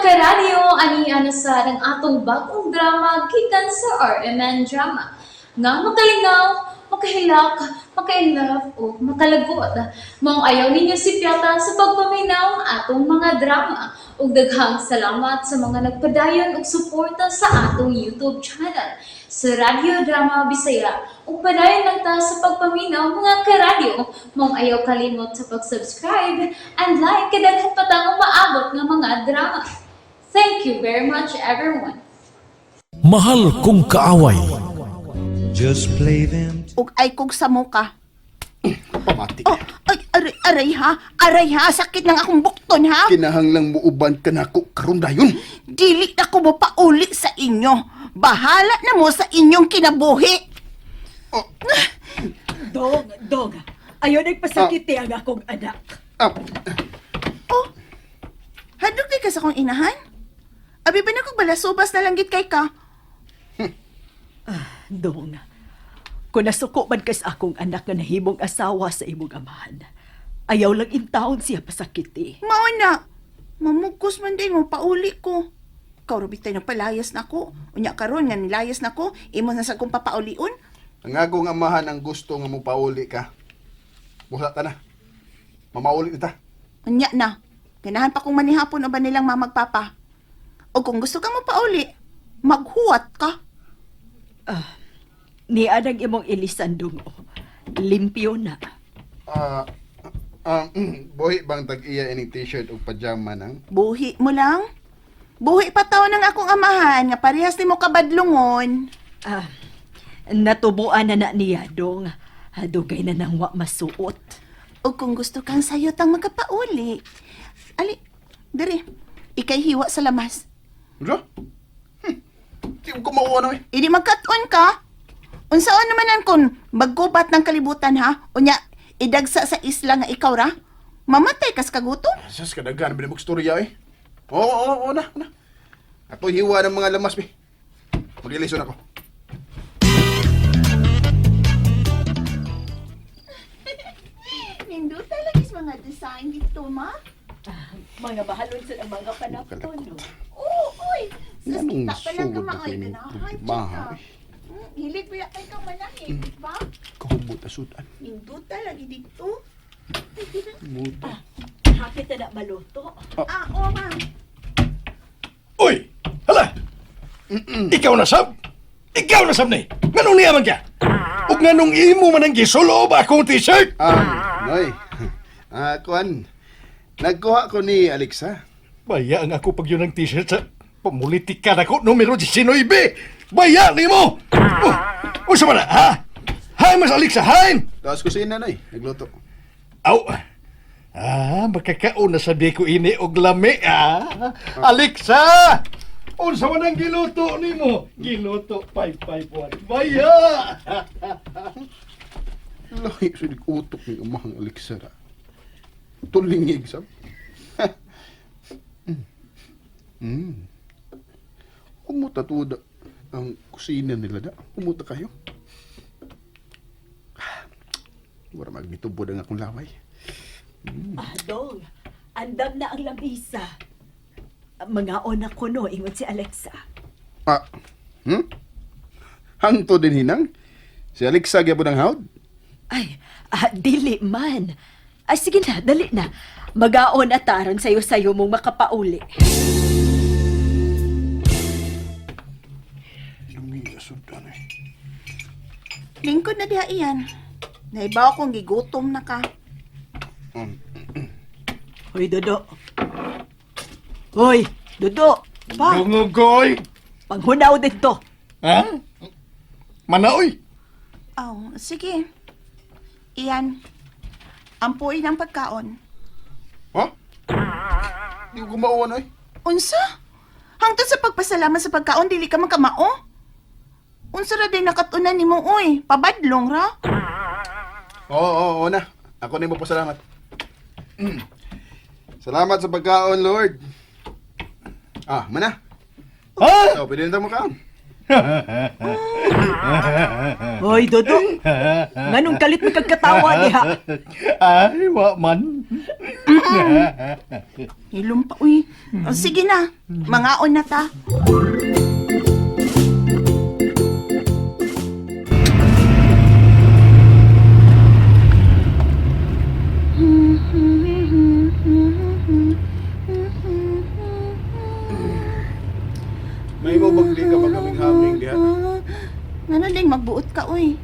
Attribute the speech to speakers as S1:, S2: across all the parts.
S1: Karadyo, ani na sa ang atong bagong drama gikan sa RMN Drama nga makalingaw, makahilak, makainlove o makalagot. Maong ayaw ninyo sipyata sa pagpaminaw ang atong mga drama. Ug daghang salamat sa mga nagpadayon og suporta sa atong YouTube channel sa Radyo Drama Bisaya. Ug padayon lang ta sa pagpaminaw, mga karadyo. Maong ayaw kalimot sa pag-subscribe and like kay daghan pa tang umaabot nga mga drama. Thank you very much, everyone.
S2: Mahal kong kaaway.
S3: Just play them
S4: Ug ay kog sa muka.
S5: Pamati.
S4: Oh, ay, aray, aray ha. Aray ha, sakit ng akong bukton ha.
S5: Kinahanglang muuban ka nako karon dayon.
S4: Dili na ko mo pauli sa inyo. Bahala na mo sa inyong kinabuhi.
S6: Dong, dong. Ayaw nagpasakiti ang akong anak.
S5: Ah,
S4: Oh, hadlok di ka sa akong inahan? Abi ba na kog balasubas na langgit kay ka?
S6: Dong, kung nasuko man kas akong anak nga nahimong asawa sa imong amahan, ayaw lang intawon siya pasakiti.
S4: Mao na. Mamugkos man din mo, pauli ko. Ikaw, Rubitay, nagpalayas na ko. Unya karon nga nilayas na ko, imo na sa kong papaulion.
S5: Ang agong amahan ang gusto nga mopauli ka. Buhat ta na. Mamauli ta.
S4: Unya na. Ganahan pa kong manihapon o ba nilang mamagpapa. O kung gusto kang mapauli, maghuwat ka.
S6: Niya ang imong ilisan, dong. Oh. Limpyo na.
S5: Ah, buhi bang tag-iya ining t-shirt ug pajama nang?
S4: Buhi mo lang. Buhi pa taw ng akong amahan nga parehas nimo kabadlungon.
S6: Ah, natubuan na na niya, dong. Ah, dugay na nang wa masuot.
S4: O kung gusto kang sayot ang magkapauli. Ali, diri, ikay hiwa sa lamas.
S5: Ano? Di ko mauwa na eh.
S4: Idi magkat-on ka. Unsaon naman ang kun maggubat ng kalibutan ha? Unya, idagsa sa isla nga ikaw ra? Mamatay kas kagutom.
S5: Sus, kadaghan ba na storya eh. Oo, oo, oo na, oo na. Ako hiwa ng mga lamas, be. Mag-ilison ako.
S4: Nindot talaga sa mga design dito, ma.
S6: Ah, mga mahalon sa mga panapton, no?
S4: Oo, oy. Sus,
S5: Anong
S4: kita pa lang
S5: sugod
S4: ka
S5: na
S4: mga
S5: ko ining
S4: ganahan
S5: problema,
S4: ka.
S5: eh.
S4: Hilig ba kay ka manahi, di ba?
S5: Kahubot asudan.
S4: Nindot talaga dito.
S5: Muta.
S6: Hapit na na maluto.
S4: Ah, oo, ma.
S7: Uy! Hala! Ikaw na sab! Ikaw na sab ni! Nganong niya man ka? Ug nganong imo man ang gisulob akong t-shirt?
S5: Ah, Noy. Ah, kuan. Nagkuha ko ni Alexa.
S7: Baya ang ako pag yun ang t-shirt sa pamulitika na ko numero 19. Baya nimo! Oh, unsa man na, ha? Hay mas Alexa, hay!
S5: Taas kusina, Noy. Nagluto.
S7: Aw! Ah, makakaon na sabi ko ini og lami, ah. Alexa! Unsa man ang giluto nimo? Giluto 551. Baya!
S5: Lahi sa utok ni umahang Alexa ra. Tulingig sab. Kumuta tuda ang kusina nila da. Kumuta kayo. Wala magnitubod ang akong laway.
S6: Ah, dong. Andam na ang lamisa. Mga ona ko no, ingon si Alexa.
S5: Ah, Hangto din hinang. Si Alexa gyapon ang hawd.
S6: Ay, ah, dili man. Ay, sige na, dali na. Magaon at taron sayo-sayo mong makapauli.
S5: Lumi asudan eh.
S4: Lingkod na diha iyan. Naibaw akong gigutom na ka.
S6: Hoy, Dodo. Hoy, Dodo. Pa,
S7: Dungogoy!
S6: panghunaw dito.
S7: Ha? Manaoy!
S4: Oh, sige. Iyan. Ampuin ang pagkaon.
S5: Ha? Di ko mauwan oy.
S4: Unsa? Hangtod sa pagpasalamat sa pagkaon, dili ka magkamao? Unsa ra day nakatunan nimo oy? Pabadlong ra?
S5: Oo, oo, oo na. Ako na mo pasalamat. Salamat sa pagkaon, Lord. Ah, mana.
S7: Ha?
S5: So, pwede na tayo makaon.
S6: Hoy, Dodo. Nganong kalit mo kag katawa diha?
S7: Ay, wa man.
S4: Hilom pa, uy. O, sige na, mangaon na ta.
S5: May mo bagli ka paghaming-haming diha.
S4: Ngano ding magbuot ka, uy.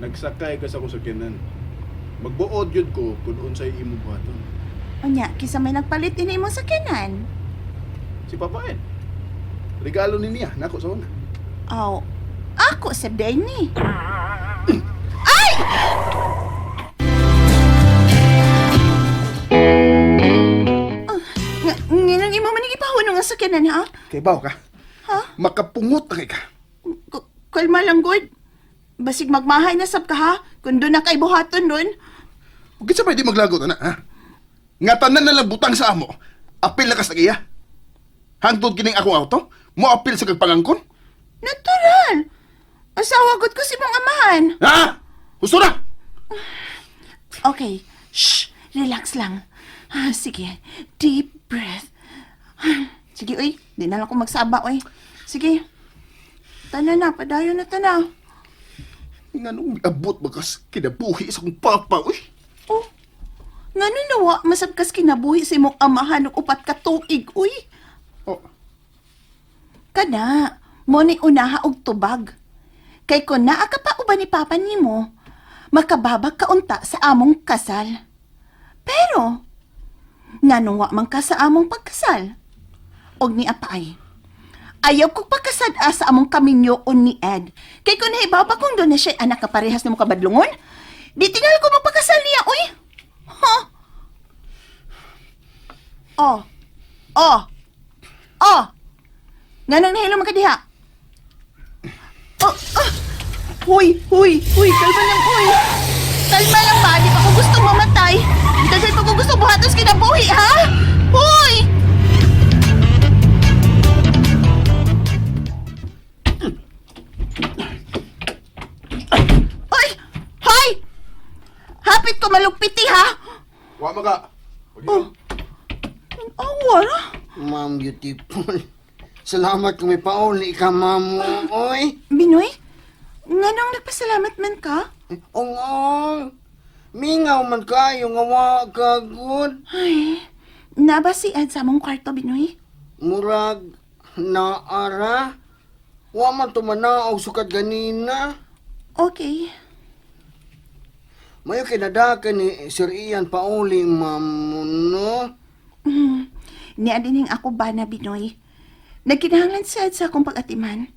S5: Nagsakay ka sa akong sakyanan. Magbuod yun ko kung unsay imo buhaton.
S4: Unya, kisa may nagpalit ini imong sakyanan.
S5: Si Papa Ed. Regalo ni niya nako sa una.
S4: Aw, ako sa Denny. Ay! Ah, Nginang imo man gipahunong ang sakyanan ha?
S5: Kay baw ka.
S4: Ha?
S5: Makapungot na kay ka.
S4: Kalma lang good. Basig magmahay na sab ka ha. Kung doon na kay buhaton doon.
S5: Ug kinsa pa di maglagot ana ha? Nga tanan na lang butang sa amo. Apil na ka sa iya. Hangtod kining akong auto, mo apil sa kag pangangkon.
S4: Natural. Asawa gud ko si mong amahan.
S5: Ha? Gusto na.
S4: Okay. Shh. Relax lang. Ah, sige. Deep breath. Ah, sige, uy. Di na lang ko magsaba, uy. Sige. Tana na. Padayon na tana.
S5: Nganong miabot bagas kinabuhi sa akong papa, uy.
S4: Oh. Ngano nawa masabkas kinabuhi sa imong amahan og upat ka tuig, uy.
S5: Oh,
S4: Kana, mo ni unaha og tubag. Kay kun naa ka pa uban ni papa nimo, makababag ka unta sa among kasal. Pero, nganong wa man ka sa among pagkasal? Og ni apay. Ayaw kong pagkasad-a sa among kaminyo o ni Ed. Kay kung nahibaw pa kung doon na siya anak ka parehas na mo kabadlungon, di tingal ko magpakasal niya, uy! Ha? Oh. Oh. Oh. Nganong nahilo man ka diha? Oh, ah! Huy, huy, huy, kalma lang, huy. Kalma lang ba? Di pa ko gusto mamatay. Kasi pa ko gusto buhatos kinabuhi, ha? Huy! Hoy! Hoy! Hapit ko malugpiti, ha?
S5: wa maga.
S4: Oh. Ang awa ra.
S8: Ma'am beautiful. Salamat kung may pauli ka, ma'am. Oy.
S4: Binoy, nganong nagpasalamat man ka?
S8: Ong-ong. Mingaw man kayo nga wa ka good.
S4: Ay, naba si Ed sa among kwarto, Binoy?
S8: Murag naara. Wa man tumanaog sukat ganina.
S4: Okay.
S8: Mayo kinadaka ni Sir Ian pauli, ma'am, no?
S4: Niya din ako ba na, Binoy? Nagkinahanglan si Ed sa akong pag-atiman.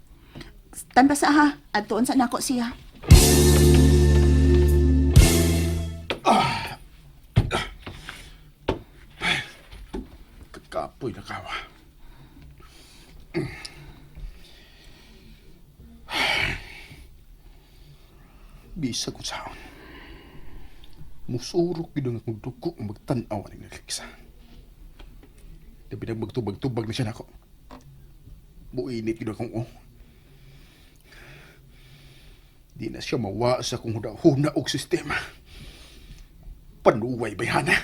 S4: Tanpa sa ha, at tuon sa nako siya.
S5: Kapoy na kawa. Bisa ko saon. Musurok gyud ang akong duko ang magtan-aw aning naliksa. Labi na magtubag-tubag na siya nako. Muinit gyud akong oh. Di na siya mawa sa akong huna-huna og sistema. Panuway bayhana.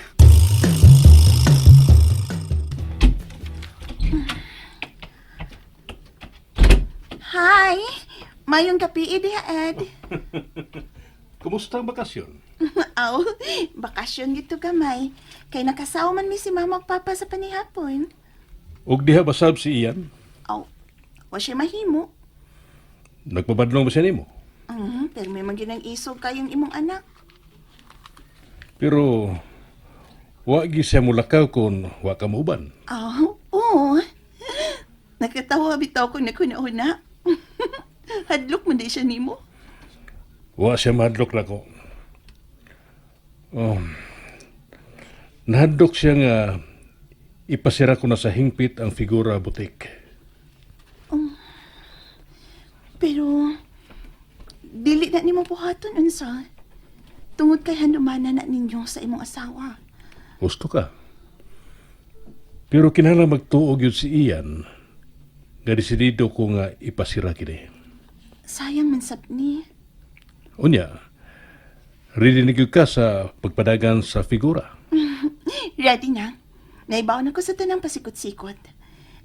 S4: Hi! Mayong gabi, diha, Ed.
S7: Kumusta ang bakasyon?
S4: Aw, bakasyon gito gamay. Kay nakasawa man mi si mama ug papa sa panihapon.
S7: Og diha basab si Ian?
S4: Aw, wa siya mahimo.
S7: Nagpabadlong ba siya nimo?
S4: Pero may magyud ang isog kayong imong anak.
S7: Pero wa gi siya mulakaw kung wa ka mauban.
S4: Aw, oo. Nakatawa bitaw ko na kuna-una. Hadlok man di siya nimo.
S7: Wa siya mahadlok nako. Oh. Nahadlok siya nga ipasira ko na sa hingpit ang figura butik.
S4: Pero dili na nimo buhaton unsa. Tungod kay handumana na ninyo sa imong asawa.
S7: Gusto ka. Pero kinahanglan magtuog yun si Ian Nga desidido ko nga ipasira kini.
S4: Sayang man sab ni.
S7: Unya, ready na gyud ka sa pagpadagan sa figura.
S4: Ready na. Naibaw na ko sa tanang pasikot-sikot.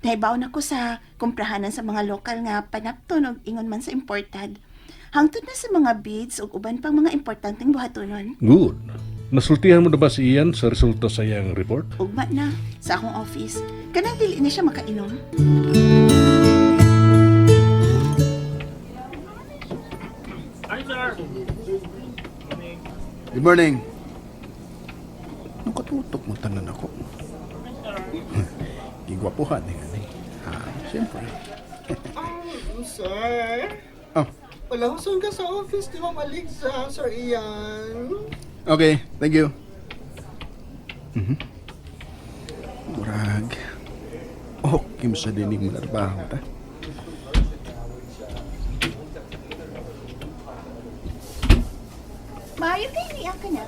S4: Naibaw na ko sa kumprahanan sa mga lokal nga panapton og ingon man sa imported. Hangtod na sa mga beads ug uban pang mga importanteng buhatonon.
S7: Good. Nasultihan mo na ba si Ian sa resulta sa iyang report?
S4: Ugma na sa akong office. Kanang dili na siya makainom.
S5: Good morning. Nakatutok mo tanan ako. Gigwapuhan eh. Gani. Ah, siyempre.
S8: Sir,
S5: Oh,
S8: wala ko ka sa office ni Ma'am Alexa, Sir Ian.
S5: okay. Thank you. Mhm. Murag. Okay mo sa dinig mo trabaho ta.
S4: Maayo kay niya ka na.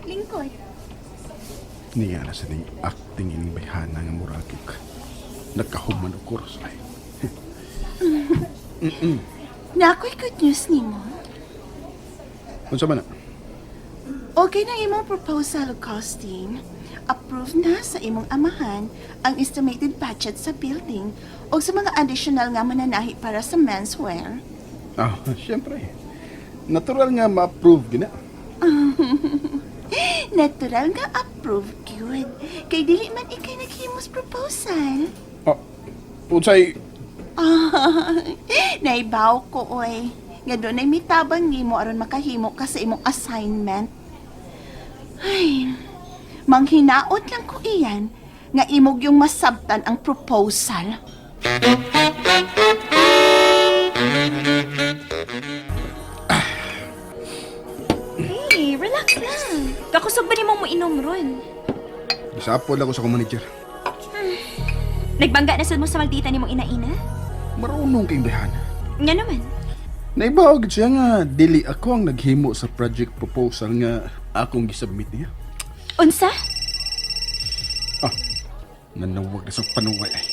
S4: Lingkod.
S5: Niya na sa ning acting ining bayhana nga murag og nagkahuman og kurso ay.
S4: Na ako'y good news nimo.
S5: Unsa man na?
S4: Okay na imong proposal og costing. Approved na sa imong amahan ang estimated budget sa building o sa mga additional nga mananahi para sa menswear.
S5: Ah, siyempre. Natural nga ma-approve gina.
S4: Natural nga approved gyud. Kay dili man ikay naghimos proposal.
S5: Oh, unsay
S4: Ah, naibaw ko oy. Nga doon ay mitabang nimo aron makahimo ka sa imong assignment. Ay, manghinaot lang ko iyan nga imog yung masabtan ang proposal.
S9: Hey, relax lang. Kakusog ba nimo mo inom ron?
S5: Gisapol ako sa akong manager.
S9: Nagbangga na sad mo sa maldita nimong inaina?
S5: Marunong kayong bayhana.
S9: Nga naman.
S5: Naibaw gid siya nga dili ako ang naghimo sa project proposal nga akong gisubmit niya.
S9: Unsa?
S5: Ah, nanawag na sa panuway ay.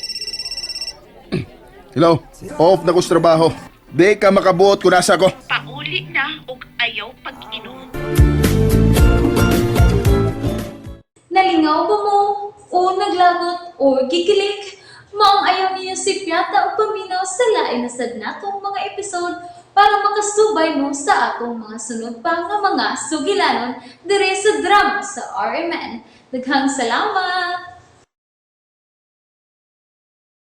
S5: Hello, off na ko sa trabaho. Di ka makabuot kung nasa ko.
S4: Pauli na og ayaw pag-inom.
S1: Nalingaw ba mo? O naglagot o gikilig? Maong ayaw niyo si Piata o paminaw sa lain na sad natong mga episode para makasubay mo sa atong mga sunod pa nga mga sugilanon dire sa drama sa RMN. Daghang salamat!